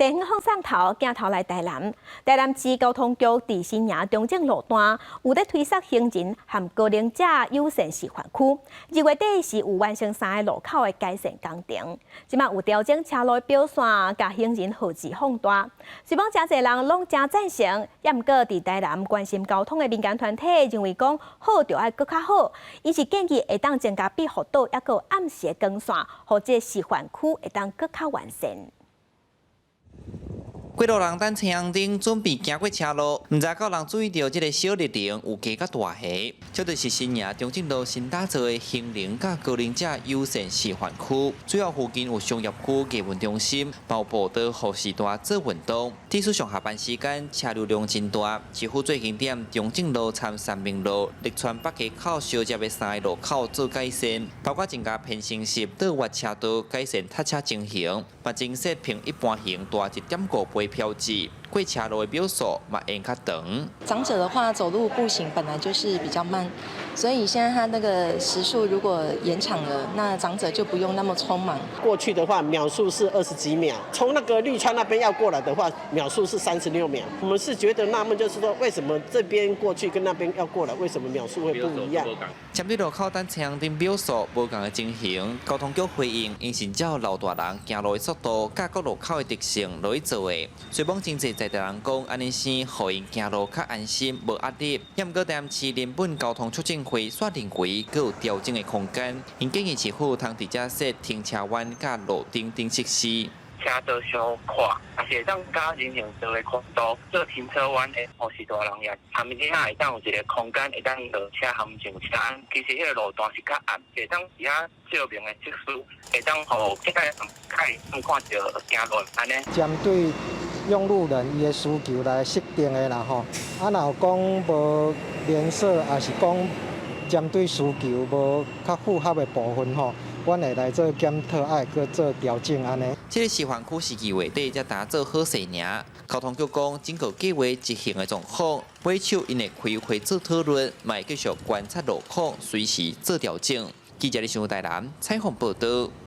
電影放送頭鏡頭來台南，台南市交通局佇新營中正路段有咧推設行人和高齡者友善示範區，2月底是有完成三个路口的改善工程，這馬有調整車路的標線，共行人號誌放大。雖講誠濟人攏誠贊成，也毋過佇台南關心交通的民間團體認為講好著愛閣較好，𪜶是建議會當增加庇護島，抑閣有暗時的光線，予這示範區會當閣較完善。過路人等青紅燈準備行過車路，毋知閣有人注意著這个小綠燈有加較大下，這就是新營中正路新打造的行人佮高齡者友善示範區。主要附近有商業區、藝文中心，包步道予時段做運動。即使上下班時間車流量真大，市府最近佇中正路參三民路、綠川北街口相接的三个路口做改善，包括增加偏行時倒彎車道、改善塞車情形，嘛增設平一般行大1.5倍標誌，過車路的秒數嘛延較長。長者的話，走路步行本來就是比較慢，所以現在他那個時速如果延長了，那長者就不用那麼匆忙。過去的話，秒數是20幾秒，從那個綠川那邊要過來的話，秒數是36秒。我們是覺得納悶，就是說，為什麼這邊過去跟那邊要過來，為什麼秒數會不一樣？針對路口等青紅燈秒數無仝的情形，交通局回應，𪜶是照老大人行路的速度，佮各路口的特性落去做的。雖罔真濟在地人講，按呢生予𪜶行路較安心，無壓力。也毋過台南市人本交通促進會煞認為，閣有調整的空間。𪜶建議市府通佇遮設停車彎佮路燈等設施。車道傷闊，也是會當加人行道的寬度，做停車彎的，予序大人也，含遮會當有一个空間會當落車含上車。其實彼个路段是較暗，會當佇遐照明的設施，會當予這个人較會看著行路按呢。針對用路人伊的需求來設定的啦吼，啊，若有講無連鎖，抑是講針對需求無較符合的部分吼，阮會來做檢討，愛閣做調整按呢。這个示範區是2月底才打做好勢爾。交通局講，整個計劃執行的狀況，尾手𪜶會開會做討論，嘛會繼續觀察路況，隨時做調整。記者李新台南採訪報導。